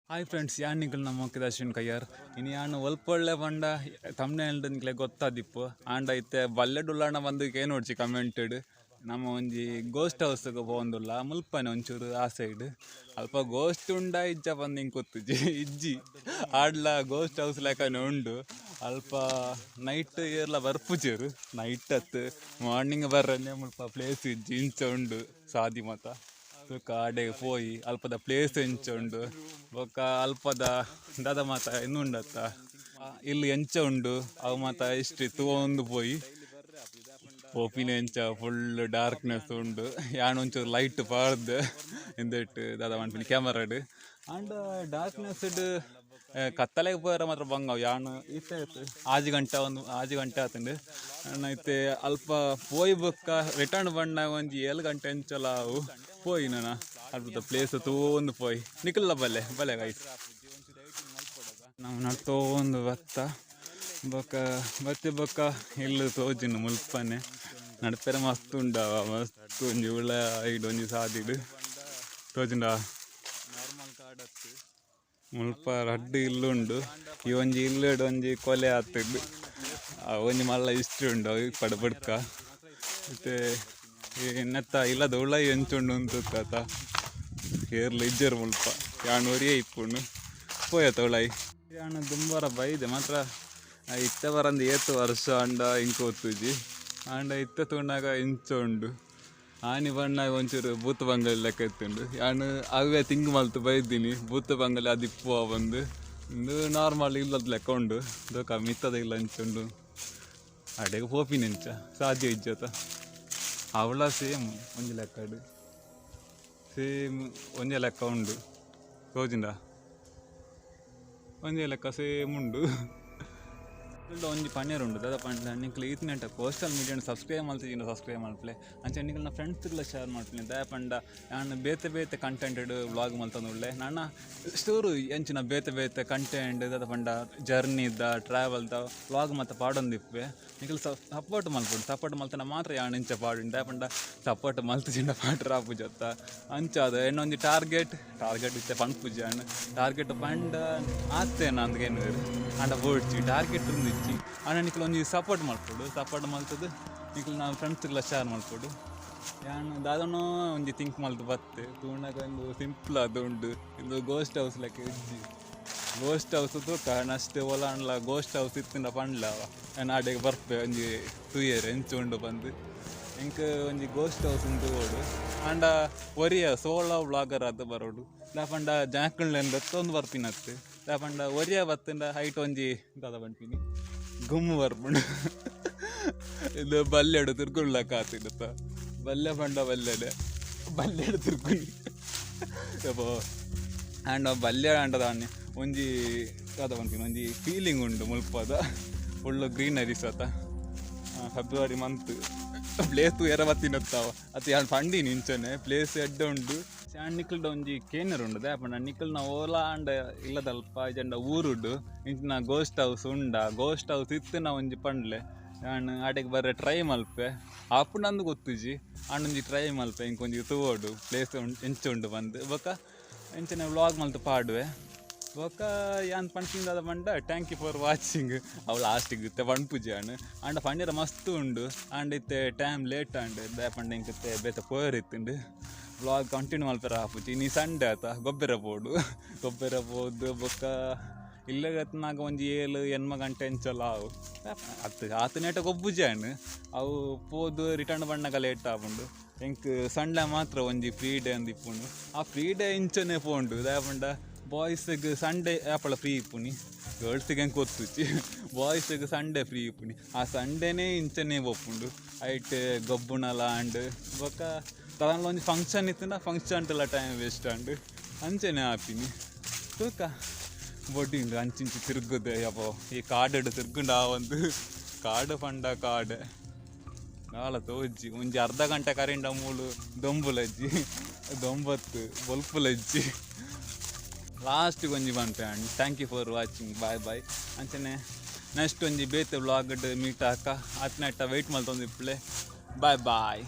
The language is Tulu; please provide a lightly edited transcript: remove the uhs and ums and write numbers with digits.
ಹಾಯ್ ಫ್ರೆಂಡ್ಸ್, ಯಾನ್ ನಿಕಲ್ನ ಮೋಕೆದ ಅಶ್ವಿನ್ ಕಯ್ಯಾರ್. ಇನಿ ಯಾನ್ ಒಲ್ಪೊಳ್ಳೆ ಪಂಡ ತಮ್ನೇಲ್ಡ್ ನಿಕ್ಲೆ ಗೊತ್ತಾದಿಪ್ಪು. ಆಂಡ ಇತ್ತೆ ಬಲ್ಲೆಡುಲ್ಲಣ ಬಂದು ಕೇನೋಡ್ಚಿ ಕಮೆಂಟೆಡ್. ನಮ್ಮ ಒಂಜಿ ಗೋಸ್ಟ್ ಹೌಸ್ಗೆ ಪೋವೊಂದುಲ್ಲ ಮುಲ್ಪನೆ ಒಂಚೂರು ಆ ಸೈಡ್. ಅಲ್ಪ ಗೋಸ್ಟ್ ಉಂಡ ಇಜ್ಜ ಪಂದ್ ಇಂಕ್ ಗೊತ್ತುಜಿ, ಇಜ್ಜಿ ಆಡ್ಲ ಗೋಸ್ಟ್ ಹೌಸ್ ಲೆಕ್ಕನೆ ಉಂಡು. ಅಲ್ಪ ನೈಟ್ ಏರ್ಲ ಬರ್ಪುಜೆರ್, ನೈಟ್ ಅತ್ ಮಾರ್ನಿಂಗ್ ಬರ್ರನೆ ಮುಲ್ಪ ಪ್ಲೇಸ್ ಇಜ್ಜಿ, ಇಂಚ ಉಂಡು ಸಾದಿ ಮಾತ. ಬೊಕ್ಕ ಆಡೆಗ್ ಪೋಯಿ ಅಲ್ಪದ ಪ್ಲೇಸ್ ಎಂಚ ಉಂಡು, ಬೊಕ್ಕ ಅಲ್ಪದ ದಾದ ಮಾತ ಉಂಡತ್ತ, ಇಲ್ಲಿ ಎಂಚ ಉಂಡು ಅವು ಮಾತ ಇಷ್ಟ್ ತೂವೊಂದು ಪೋಯಿ. ಪೋಪಿನ ಎಂಚ ಫುಲ್ ಡಾರ್ಕ್ನೆಸ್ ಉಂಡು. ಯಾನ್ ಒಂಚೂರು ಲೈಟ್ ಪಾಡ್ದ್ ಇಂದೆಟ್ ದಾದ ಪನ್ಪಿನಿ ಕ್ಯಾಮರಾಡ್. ಆಂಡ ಡಾರ್ಕ್ನೆಸ್ ಕತ್ತಲೆಗ್ ಪೋಯೆರೆ ಮಾತ್ರ ಬಂಗ. ಯಾನ್ ಇತ್ತೆ 6 ಗಂಟೆ, ಒಂದು 6 ಗಂಟೆ ಆತುಂಡು. ಇತ್ತೆ ಅಲ್ಪ ಪೋಯಿ ಬೊಕ್ಕ ರಿಟರ್ನ್ ಬಣ್ಣಾಗ ಒಂಜಿ 7 ಗಂಟೆ ಎಂಚಲ ಅವು. ಪೋಯಿ ನನ ಅಲ್ಪದ ಪ್ಲೇಸ್ ತೂವೊಂದು ಪೋಯಿ. ನಿಕುಲ್ಲ ಬಲ್ಲೆ ಬಲ್ಲೆ ಗೈಸ್. ನಾವು ನಡ್ತೋಂದು ಬತ್ತ ಬೊಕ್ಕ ಬತ್ತಿ ಬೊಕ್ಕ ಇಲ್ಲು ತೋಜುಂಡು ಮುಲ್ಪನೆ. ನಡ್ಪೆರೆ ಮಸ್ತ್ ಉಂಡವ, ಮಸ್ತ್ ಒಂಜಿ ಉಳ ಐಡ್ ಒಂಜಿ ಸಾದಿಡ್ ತೋಜುಂಡ. ಮುಲ್ಪ ರಡ್ಡ್ ಇಲ್ಲು ಉಂಡು. ಈ ಒಂಜಿ ಇಲ್ಲುಡ್ ಒಂಜಿ ಕೊಲೆ ಆತುಂಡು, ಒಂಜಿ ಮಲ್ಲ ಹಿಸ್ಟ್ರಿ ಉಂಡು ಅವು ಇಪ್ಪಡ್ ಬಡ್ಕ. ಇತ್ತೆ ನೆತ್ತ ಇಲ್ಲದ ಉಳಯಿ ಎಂಚ ಉಂಡು ಅಂತುಕತ. ಏರ್ಲ ಇಜ್ಜೆರ್ ಮುಲ್ಪ, ಯಾನ್ ಒರಿಯೇ ಇಪ್ಪುಂಡು. ಪೋಯತ ಉಳಯಿ. ಯಾನ್ ದುಂಬರ ಬೈದೆ ಮಾತ್ರ, ಇತ್ತೆ ಬರಂದು ಏತ್ ವರ್ಷ ಅಂಡ ಇಂಕ್ ಗೊತ್ತುಜಿ. ಆಂಡ ಇತ್ತೆ ತೂನಗ ಇಂಚ ಉಂಡು. ಆನಿ ಬಣ್ಣಾಗ ಒಂಚೂರು ಭೂತ ಬಂಗಲೆ ಲೆಕ್ಕ ಇತ್ತುಂಡು. ಯಾನ್ ಅವೇ ತಿಂಗ್ ಮಲ್ತ್ ಬೈದಿನಿ, ಭೂತ ಬಂಗಲೆ ಅದಿಪ್ಪುವ ಬಂದು. ಇಂದು ನಾರ್ಮಲ್ ಇಲ್ಲದ ಲೆಕ್ಕ ಉಂಡು. ದೊಕ ಮಿತ್ತದ ಇಲ್ಲ ಎಂಚ ಉಂಡು, ಅಡೆಗ್ ಪೋಪಿನ ಎಂಚ ಸಾಧ್ಯ ಇಜ್ಜತ. ಅವಳ ಸೇಮ್ ಒಂಜಿ ಲೆಕ್ಕಡ್ ಸೇಮ್ ಒಂಜಿ ಲೆಕ್ಕ ಉಂಡು. ತೋಜಿಂಡ ಒಂಜಿ ಲೆಕ್ಕ ಸೇಮ್ ಉಂಡು. ಒಂಜಿ ಪನ್ನೀರ್ ಉಂಡು. ದಾದ ಪಂಡ ನಿಕ್ಲು ಈತ್ನೆಟ ಕೋಸ್ಟಲ್ ಮೀಡಿಯಾ ಸಬ್ಸ್ಕ್ರೈಬ್ ಮಲ್ತಿಜಿಂಡ ಸಬ್ಸ್ಕ್ರೈಬ್ ಮಲ್ಪಲೆ. ಅಂಚ ನಿಕಲ್ನ ಫ್ರೆಂಡ್ಸ್ಗಳ ಶೇರ್ ಮಲ್ಪಲೆ. ದಾಯೆ ಪಂಡ ಯಾನ್ ಬೇತೆ ಬೇತೆ ಕಂಟೆಂಟ್ ವ್ಲಾಗ್ ಮಲ್ತೊಂದುಲ್ಲೆ. ನನ ಸ್ಟೋರು ಎಂಚಿನ ಬೇತೆ ಬೇತೆ ಕಂಟೆಂಟ್, ದಾದ ಪಂಡ ಜರ್ನಿದ ಟ್ರಾವೆಲ್ದ ವ್ಲಾಗ್ ಮಾತ ಪಾಡೊಂದಿಪ್ಪೆ. ನಿಕುಲು ಸಪೋರ್ಟ್ ಮಲ್ಪೊಡು. ಸಪೋರ್ಟ್ ಮಲ್ತನ ಮಾತ್ರ ಯಾನ್ ಇಂಚ ಪಾಡುಂಡು. ದಾಯೆ ಪಂಡ ಸಪೋರ್ಟ್ ಮಲ್ತಿಜಿಂಡ ಪಾಡ್ರ ಆಪುಜತ್ತ. ಅಂಚಾದ್ ಎನ್ನೊಂಜಿ ಟಾರ್ಗೆಟ್ ಟಾರ್ಗೆಟ್ ಇತ್ತೆ ಪನ್ಪುಜಿ ಯಾನ್. ಟಾರ್ಗೆಟ್ ಪಂಡ ಆತೇನ ಅಂದ್ ಕೇನುವೆರ್. ಆಂಡ ಬೋಡ್ಚಿ ಟಾರ್ಗೆಟ್ ಉಂದಿಜ್ಜಿ. ಆಂಡ ನಿಕುಲು ಒಂಜಿ ಸಪೋರ್ಟ್ ಮಲ್ಪೊಡು. ಸಪೋರ್ಟ್ ಮಲ್ತುದು ನಿಕುಲು ಫ್ರೆಂಡ್ಸ್ಗ್ಲ ಶೇರ್ ಮಲ್ಪೊಡು. ಯಾನ್ ದಾದನೋ ಒಂಜಿ ಥಿಂಕ್ ಮಲ್ತ್ ಬತ್ತೆ ತೂನಗ ಉಂದು ಸಿಂಪಲ್ ಆದ್ ಉಂಡು. ಇಂದು ಗೋಸ್ಟ್ ಹೌಸ್ ಲೆಕ್ಕ ಇಜ್ಜಿ. ಗೋಸ್ಟ್ ಹೌಸ್ ತೂಕ ನಸ್ಟ್ ಓಲಾಂಡ್ಲ ಗೋಸ್ಟ್ ಹೌಸ್ ಇತ್ತಿಂಡ ಪಂಡ್ಲ ಅವ. ಯಾನ್ ಆಡೆಗ್ ಬರ್ಪೆ ಒಂಜಿ ತೂಯೆರೆ ಎಂಚ ಉಂಡು ಪಂದ್. ಎಂಕ್ ಒಂಜಿ ಗೋಸ್ಟ್ ಹೌಸ್ ತೂವೊಡು. ಆಂಡ ಒರಿಯ ಸೋಲೋ ವ್ಲಾಗರ್ ಆದ್ ಬರೊಡು. ದಾಯೆ ಪಂಡ ಜನಕುಲ್ನ ಲೆತ್ತೊಂದು ಬರ್ಪಿನತ್ತ್. ದಾಯೆ ಪಂಡ ಒರಿಯ ಬತ್ತುಂಡ ಹೈಟ್ ಒಂಜಿ ದಾದ ಪನ್ಪಿನಿ ಗುಮ್ಮು ಬರ್ಪುಂಡು. ಇದು ಬಲ್ಲೆಡು ತಿರ್ಗುಳ್ಲಕ್ಕ ಆತಿಡತ್ತ. ಬಲ್ಲೆ ಪಂಡ ಬಲ್ಲೆಡೆ ಬಲ್ಲೆಡು ತಿರ್ಗುನಿ. ಆಂಡ ಬಲ್ಲೆ ಆಂಡ ದಾನೆ ಒಂಜಿ ದಾದ ಪನ್ಪಿನಿ ಒಂಜಿ ಫೀಲಿಂಗ್ ಉಂಡು ಮುಲ್ಪದ. ಫುಲ್ಲು ಗ್ರೀನರೀಸ್ ಅತ್ತ. ಫೆಬ್ರವರಿ ಮಂತ್ ಪ್ಲೇಸ್ ತೂಯೆರೆ ಬತ್ತಿನತ್ತಾವ ಅತ್ತ. ಯಾನ್ ಪಂಡಿನಿ ಇಂಚನೆ ಪ್ಲೇಸ್ ಎಡ್ಡೆ ಉಂಡು. ಯಾನ್ ನಿಕಲ್ಡ ಒಂಜಿ ಕೇನರ್ ಉಂಡು. ದಾಯೆ ಪಂಡ ನಿಕಲ್ನ ಓಲ ಆಂಡ ಇಲ್ಲದಲ್ಪ ಇಜ್ಜಂಡ ಊರುಡು ಇಂಚಿನ ಗೋಸ್ಟ್ ಹೌಸ್ ಉಂಡ, ಗೋಸ್ಟ್ ಹೌಸ್ ಇತ್ತಿನ ಒಂಜಿ ಪಂಡ್ಲೆ. ಯಾನ್ ಆಡೆಗ್ ಬರ್ರೆ ಟ್ರೈ ಮಲ್ಪೆ. ಆಪುಂಡಂದು ಗೊತ್ತುಜಿ, ಆಂಡ ಒಂಜಿ ಟ್ರೈ ಮಲ್ಪೆ. ಇಂಕ್ ಒಂಜಿ ತೂವೊಡು ಪ್ಲೇಸ್ ಎಂಚ ಉಂಡು ಪಂದ್. ಬೊಕ್ಕ ಇಂಚನೆ ವ್ಲಾಗ್ ಮಲ್ತ್ ಪಾಡುವೆ. ಬೊಕ್ಕ ಯಾನ್ ಪನ್ಪಿನ ದಾದ ಪಂಡ thank you for watching. ಅವು ಲಾಸ್ಟಿಗೆ ಇತ್ತೆ ಪನ್ಪುಜಿ ಯಾನ್. ಆಂಡ ಪಂಡೆರ ಮಸ್ತ್ ಉಂಡು. ಆಂಡ ಇತ್ತೆ ಟೈಮ್ ಲೇಟ್ ಆಂಡ್. ದಾಯೆ ಪಂಡ ಎಂಕ್ ಇತ್ತೆ ಬೇತೆ ಪೋಯೆರ್ ಇತ್ತುಂಡು. ವ್ಲಾಗ್ ಕಂಟಿನ್ಯೂ ಮಲ್ಪೆರೆ ಆಪುಜಿ. ಇನಿ ಸಂಡೆ ಆತ, ಗೊಬ್ಬೆರೆ ಪೋಡು. ಗೊಬ್ಬೆರೆ ಪೋದು ಬೊಕ್ಕ ಇಲ್ಲಗ್ ಎತ್ತ್ನಗ ಒಂಜಿ 7 8 ಗಂಟೆ ಎಂಚಲ ಆವು. ಅತ್ ಆತನೇಟ ಗೊಬ್ಬುಜಿ ಯಾನ್. ಅವು ಪೋದು ರಿಟರ್ನ್ ಬನ್ನಗ ಲೇಟ್ ಆಪುಂಡು. ಎಂಕ್ ಸಂಡೆ ಮಾತ್ರ ಒಂಜಿ ಫ್ರೀ ಡೇ ಅಂದ್ ಇಪ್ಪುಂಡು. ಆ ಫ್ರೀ ಡೇ ಇಂಚನೆ ಪೋಂಡು. ದಾಯೆ ಪಂಡ ಬಾಯ್ಸ್ಗ್ ಸಂಡೆ ಯಾಪಲ ಫ್ರೀ ಇಪ್ಪುನಿ. ಗರ್ಲ್ಸ್ಗೆ ಎಂಕ್ ಗೊತ್ತುಜಿ, ಬಾಯ್ಸ್ಗ್ ಸಂಡೆ ಫ್ರೀ ಇಪ್ಪುನಿ. ಆ ಸಂಡೇನೇ ಇಂಚನೆ ಪೋಪುಂಡು. ಐಟ್ ಗೊಬ್ಬುನಲ ಆಂಡ್. ಬೊಕ್ಕ ದಾದಾಂಡಲ ಒಂಜಿ ಫಂಕ್ಷನ್ ಇತ್ತುಂಡ ಫಂಕ್ಷನ್ಟುಲ ಟೈಮ್ ವೇಸ್ಟ್ ಆಂಡ್. ಅಂಚನೆ ಆಪಿನಿ. ತೂಕ ಬೊಡ್ಡಿಂಡು ಅಂಚಿಂಚಿ ತಿರುಗುದೆ. ಯಬೋ ಈ ಕಾಡುಡು ತಿರ್ಗುಂಡ ಆವಂದು. ಕಾಡು ಪಂಡ ಕಾಡೆ ದಾಲ ತೋಜಿ. ಒಂಜಿ ಅರ್ಧ ಗಂಟೆ ಕರಿಂಡ ಮೂಲು ದೊಂಬುಲಜ್ಜಿ, ದೊಂಬತ್ತು ಬೊಲ್ಪುಲಜ್ಜಿ. ಲಾಸ್ಟ್ ಒಂಜಿ ಪನ್ಪೆ and thank you for watching, bye bye. ಅಂಚನೆ ನೆಕ್ಸ್ಟ್ ಒಂಜಿ ಬೇತೆ ವ್ಲಾಗ್ ಮೀಟ್ ಆಕ. ಆತ್ನೆಟ್ಟ ವೆಯ್ಟ್ ಮಲ್ತೊಂದು ಇಪ್ಪುಲೆ. Boy boy.